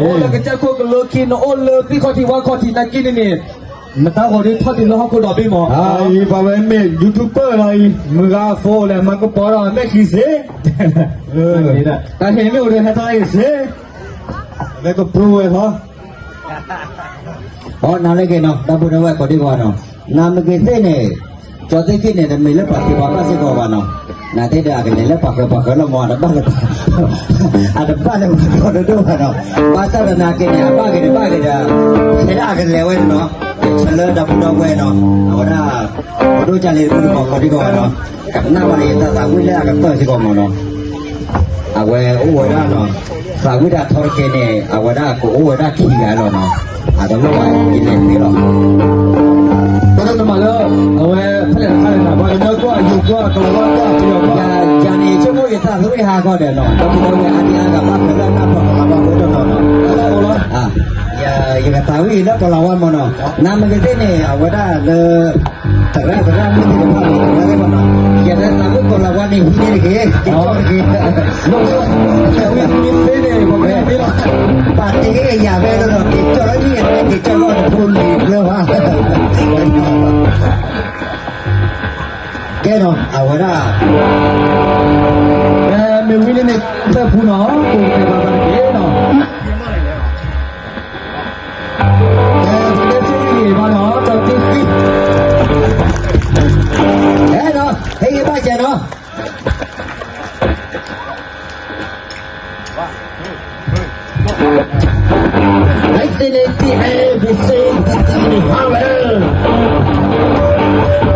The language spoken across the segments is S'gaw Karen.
အိၣ်လၢကစၢၢ်ခိၣ်ကလိခံ နအိၣ်လၢသ့ၣ်ခီၣ်ထံးဝၣ်ခီၣ်ထံးနာ်က့န့ၣ်န့ၣ် နတၢ်ဂီၤဒ်ထီၣ်တုၤလၢဟီၣ်ခိၣ်ဒီဘ့ၣ်မး. အံၤပှၤဝဲမ့ၢ် YouTuber လီၤအံၤ မုၢ်ဂၤအဖိလဲၣ် မၤကပီၤဒီးမဲာ်ချံစ့, တၢ်ဟ့ၣ်မ့ၢ်အိၣ်ဒီးဟဲထီၣ်အံၤစ့, အဝဲကပြူဝဲလီၤ. အိ နၤလၢက့ၤနီၤ ဒီပုၢ်ဒီဝဲၢ်ကိးဒံကီးနီၤ, နမ့ၢ်က့ၤသ့ၣ်န့ၣ် ကၠီသ့ၣ်ခံန့ၣ် တမ့ၢ်လၢပှၤသ့ပှၤဘၣ်စ့ၢ်ကီးဘၣ်နီၤ, နသ့ၣ်ဒီးအကလဲၤလၢပှၤဃၢၤပှၤဃၢၤလီၤမး အတဘၣ်လၢၤဘၣ်, အတဘၣ်လၢပှၤကီၢ်ဒိၣ်ဒိၣ်ဘၣ်နီၤ, ဘၣ်ဆၣ်ဒီးနာ်က့န့ၣ် အဘၣ်က့ၤတဘၣ်က့ၤဒီး ဖဲဒၣ်အကလဲၤဝဲန့ၣ်နီၤ, ဆၢလၢဒီပုၢ်ဒီဝဲၢ်နီၤ, အဝဲဒၣ် ပဒိၣ်ကၢ်လံၤတဖုတကီၢ်ကိးဒံကီးဘၣ်နီၤ, ကနၣ်ဘၣ်န့ၣ် ယတၢ်သးဝံၣ်လၢအကတၢၢ်စ့ၢ်ကီးမးနီၤ အဝဲအိၣ်ဝဲဒၣ်နီၤ, သးဝံၣ်တၢ်ထီတက့ၢ်န့ၣ် အဝဲဒၣ်ကအိၣ်ဝဲဒၣ်ခံဂၤလီၤနီၤ, အတလိၣ်ဘၣ်ယလဲၤသ့လီၤ. ပဒိၣ်တမးလၢ အဝဲဖဲလဲၣ်တခါလဲၣ်နီၤ ပှၤကညီကွၢ်ယိၤကွၢ်ကလီၤဝါကွၢ်ပယီၤကွၢ်, ယၤန့ၣ် ဆိကမိၣ်ယသးဝံၣ်ဟးဂီၤဒီးနီၤ ဒီပုၢ်ဒီဝဲၢ်အါဒံအါဂၤဘၣ်ဖဲလၢနၢ်ပၢၢ်ကလီၤဝါဝဲဒၣ်နီၤ, ယကသးဝံၣ်လၢကလီၤဝါမးနီၤ, နမ့ၢ်ကသ့ၣ်န့ၣ် အဝဲဒၣ်လၢ သရၣ်သရၣ်မုၣ်သ့ၣ်တဖၣ်န့ၣ် တဝဲသ့ၣ်မးနီၤ, ယတၢ်သးဝံၣ်ကီၤလၤဝါန့ၣ် ဟံးန့ၢ်တက့ၢ်, က့ၤကၠီၣ်တက့ၢ်, သးဝံၣ်မ့ၢ်သ့န့ၣ် ပှၤကသ့လီၤ, ပာ်တ့ၢ်ယၤဖဲလီၤနီၤ, က့ၤကၠီၣ်လီၤန့ၣ် က့ၤကၠီၣ်လီၤတဖိလံၤကျၢၤဘၣ်, ကဲနီၤ အဝဲဒၣ် မ့ၢ်ဝံၤန့ၣ်န့ၣ် သၢဖုနီၤ ကိးကတဲာ်ဘၣ်ဘၣ်တက့ၢ်နီၤ အဲ ဟဲနီၤ ဟဲဂ့ၤဘၣ်ကဲနီၤ Nineteen eighty everything in holler.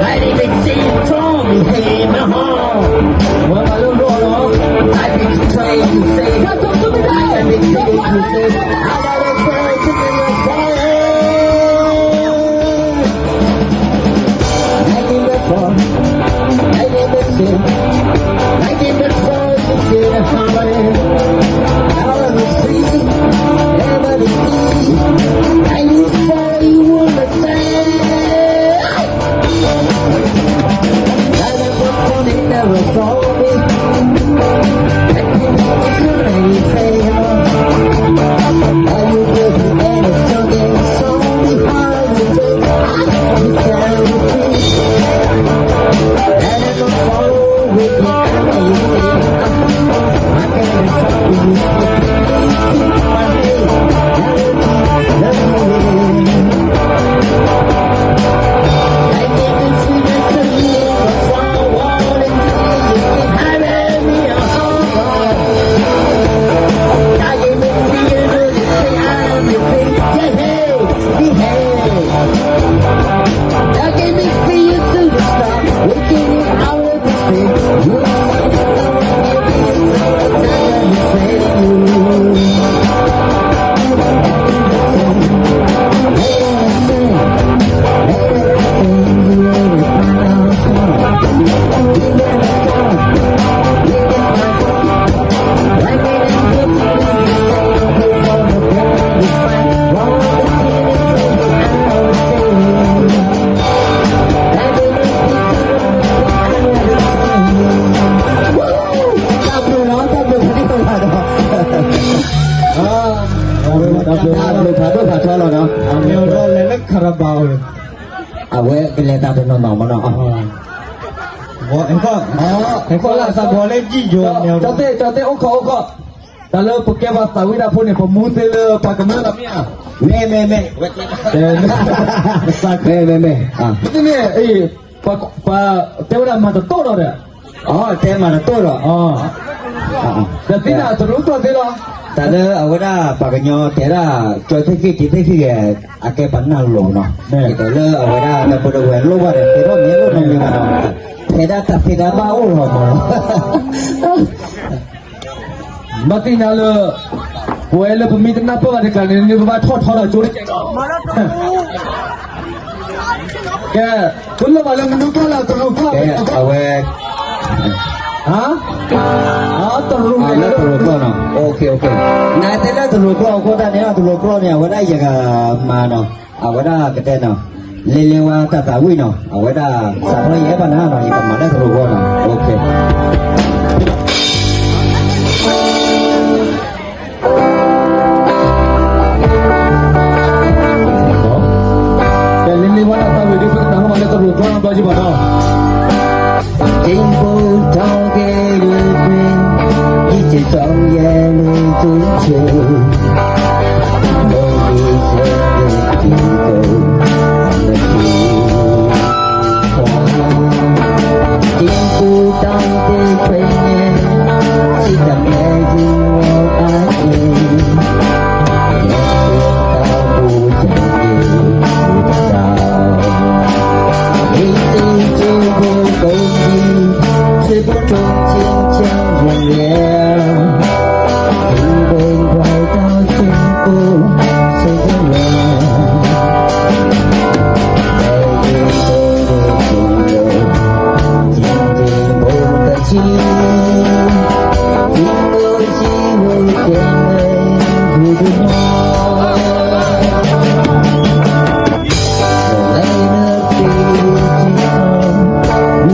Nineteen eighty from me hey my heart. What I don't know. I be trying to say. I be trying to say. I gotta try to be your friend.တၢ်ဘျုးလီၤ တၢ်ဘျုးဖးဒိၣ်ဖးထီလီၤနီၤ အဝဲ အဝဲကလဲၤတၢ်တနီၤနီၤမနီၤ ဟဲခီလၢသးဘီလၢကံၣ်ယိၤ ကၠီသ့ၣ် ကၠီသ့ၣ် အိၣ်ခိး အိၣ်ခိး တၢ်လၢပကဲပှၤသးဝံၣ်တၢ်ဖိန့ၣ် ပမူသ့လၢပှၤကမျၢၢ်လီၤမ့ၢ်ဧါ မ့ၢ် မ့ၢ် မ့ၢ် မ့ၢ် မ့ၢ် မ့ၢ် မ့ၢ် မ့ၢ် ပှၤတဲဝဲဒၣ်မၤတတိၢ်ဒီး အ တဲမၤတတိၢ်ဒီး ဒီးသ့ၣ်နၤတရူးကျီၢ်သ့လီၤ တၢ်လၢအဝဲဒၣ်ပှၤကညီတဲဒၣ် ကၠီသ့ၣ်ခံ က့ၤသ့ၣ်ခံဂ့ၤ အကဲပှၤနၢ်လိၤနီၤ ဒ်သိးလၢအဝဲဒၣ်လၢပဒဝဲၤလိၣ်ဘၣ်ဒီး သ့ထီၣ်မ့ၢ်လိၣ်နီတမံၤဘၣ်နီၤ ဖဲဒၣ်တၢ်ဖံးတၢ်မၤအိၣ်လီၤမးလီၤ ဘၣ်သ့ၣ်ညါလၢ ပဝဲလၢပမ့ၢ်တနၢ်ပၢၢ်ဘၣ်တကျါန့ၣ် နဘၣ်ထီၣ်ထီထီၣ်ကၠိတကဲးဒီး ကဲ ပလိၣ်ဘၣ်လၢမနုၤကျါလၢတရူးကျီၢ် ကဲ အဝဲ တရူး လၢတရူးကျီၢ်နီၤ နတဲလၢတရူးကျီၢ်အဃိသတးန့ၣ် တရူးကျီၢ်န့ၣ် အဝဲဒၣ်ယကမၤနီၤ အဝဲဒၣ်ကတဲနီၤ လဲၤလဲၤဝဲတၢ်သးဝံၣ်နီၤ အဝဲဒၣ်စးထီၣ်ယအဲၣ်ဘၣ်နၤနီၤ ယကမၤလၢတရူးကျီၢ်နီၤ OK တၢ်ဘျုးနီၤ တၢ်ဘျုးဖးဒိၣ်ဖးထီလီၤနီၤ အဝဲဒၣ်ကလဲၤတၢ်တနီၤနီၤမနီၤ အဝဲဒၣ်ကတဲနီၤ လဲၤလဲၤဝဲတၢ်သးဝံၣ်နီၤ အဝဲဒၣ်စးထီၣ်ယအဲၣ်ဘၣ်နၤနီၤ ယကမၤလၢတရူးကျီၢ်နီၤ OK ဒီးပကနၢ်ဟူမးလၢသရိာ်ကျိနဘျီကံဘၣ်ဒီး တ့ဖိထီက့ၤဒီး ယံးစ့ၣ်စီယဲၢ်လ့ၣ်ကၠိဆၢ လၢလ့ၣ်ဆၢက့ၤက့ၤဒီး နက့ၤ တံၤပူၤတၢ်သ့ခွဲးန့ၣ် စံးတၢ်မဲာ်က့ၤဝဲအါက့ၤ မ့ၢ်သ့ၣ်ကၠိဘိကိးဒံ ဆ့ဖိထိကၠ့ဆၢဝဲ ဘိခွဲးတၢ်သ့ကိးဆၢဝဲ တၢ်ဘျုးတၢ်ဘျုးဒီး တၢ်ဘျုးဖးဒိၣ် တၢ်ဘျုးဖးဒိၣ်န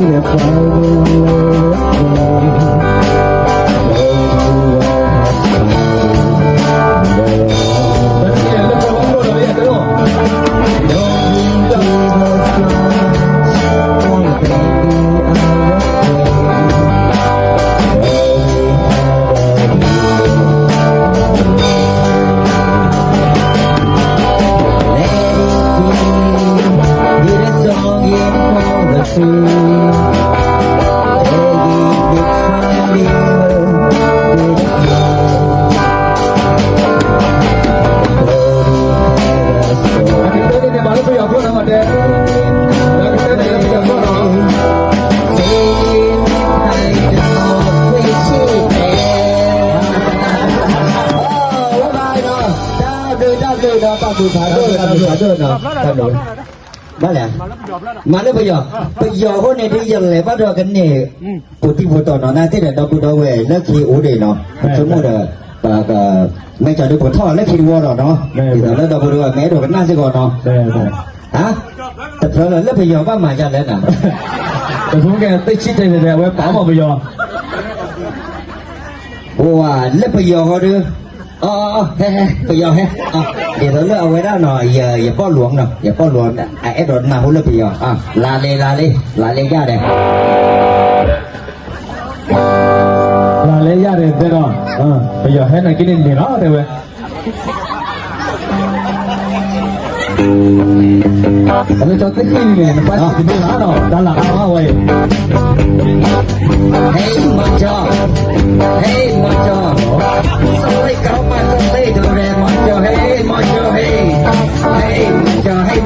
ီၤ တၢ်ဘျုး ဘၣ်လဲၣ် မၤလၢပယီၤ ပယီၤအဃိန့ၣ်ဒ်ယလဲၤဘၣ်ဒီးကန့ၢ် ပူၤတံၢ်ပူၤတီၤနီၤ နာ်သ့ၣ်ဒီး ဒီပုၢ်ဒီဝဲၢ်လၢခံအိၣ်ဒံးနီၤ ဆိကမိၣ်ဒီး မ့ၢ်ကၠီဒုးပိာ်ထီၣ်လၢခံတဝီဒီးနီၤ ဒ်သိးလၢဒီပုၢ်ဒီဝဲၢ်မ့ၢ်အဲၣ်ဒိးကနၣ်စ့ၢ်ကီးနီၤ ဟါ တဖျၢၣ်လၢ လၢပယီၤဘၣ်မၤဒ်လဲၣ်နၤ ပဆိကမိၣ်က့ၤ သ့ၣ်ဆံၣ်တဲၤတဲၤ အဝဲပာ်မီၢ်ပယီၤ ပှၤလၢပယီၤဃီဒီး အ ဟဲ ဟဲ ပယီၤဟဲ ဒ်သိးလၢအဝဲဒၣ်နီၤ ယပီၣ်လူၤနီၤ ယပီၣ်လူၤ အအဲၣ်ဒိးနၢ်ဟူလၢပယီၤ လၢလ့ လၢလ့ လၢလ့ ယၢ်ဒဲး လၢလ့ ယၢ်ဒဲး တဲဒီး ပယီၤဟဲနၤက့ၤန့ၣ်န့ၣ်လီၤ တဲဝဲ အဝဲကၠီသ့ၣ်ကံၣ်န့ၣ် နပၢ်ကဒိၣ်လၢနီၤ တၢ်လၢအါမးဝဲအံၤ ဟဲမီၢ်ကၠီ ဟဲမီၢ်ကၠီ စီၤလ့ၣ်ကီမး စီၤလ့ၣ်ဒိၣ်ရဲၣ် မီၢ်ကၠီ ဟဲ မီၢ်ကၠီ ဟဲ ဟဲမီၢ်ကၠီ ဟဲမီၢ်ကၠီ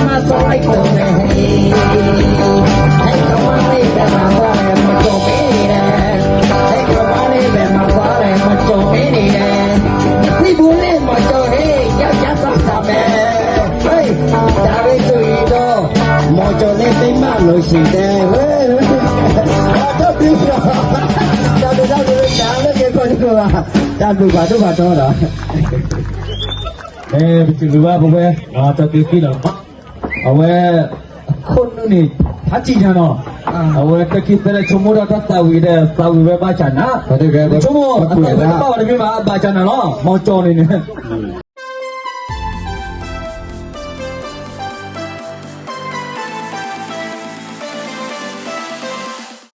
စီၤလ့ၣ်ကီမး စီၤလ့ၣ်ဒိၣ်ရဲၣ် ဟဲ ဟဲကီမးန့ၣ် ဘဲမၤသီရဲၣ် မီၢ်ကၠီမ့ၢ်န့ၣ် ဟဲကီမးန့ၣ် ဘဲမၤသီရဲၣ် မီၢ်ကၠီမ့ၢ်န့ၣ် နသံၣ်ဘူလ့ၣ် မီၢ်ကၠီဟဲ ယါယါသးသးမဲ ဟဲ တၢ်ဝဲဆိၣ်ဂ့ၤဒီး မီၢ်ကၠီလၢသ့ၣ်မးလိာ်ဆံးတဲ တၢ်ဘျုး တၢ်ဘျုး တၢ်ဘျုး တၢ်ဘျုး တၢ်ဘျုး ပှၤဒိၣ်ပှၤထီဒီး ပစံးဘျုးဘၣ်ပဝဲ တၢ်က့ၤသံလီၤ အဝဲ အခိၣ်နူာ်န့ၣ် ဖးထံၣ်ညါနီၤ အဝဲတၢ်ခံသဲလဲၣ် ဆိကမိၣ်ဒီးတၢ်သးဝံၤဒီး သးဝံၤဝဲဘၣ်ဆၣ်နၤ ဆိကမိၣ် အသးဝံၤတဘၣ်ဝဲတမ့ၢ်ဘၣ် အဘၣ်ဆၣ်နၤလီၤ မီၢ်ကၠီန့ၣ်န့ၣ်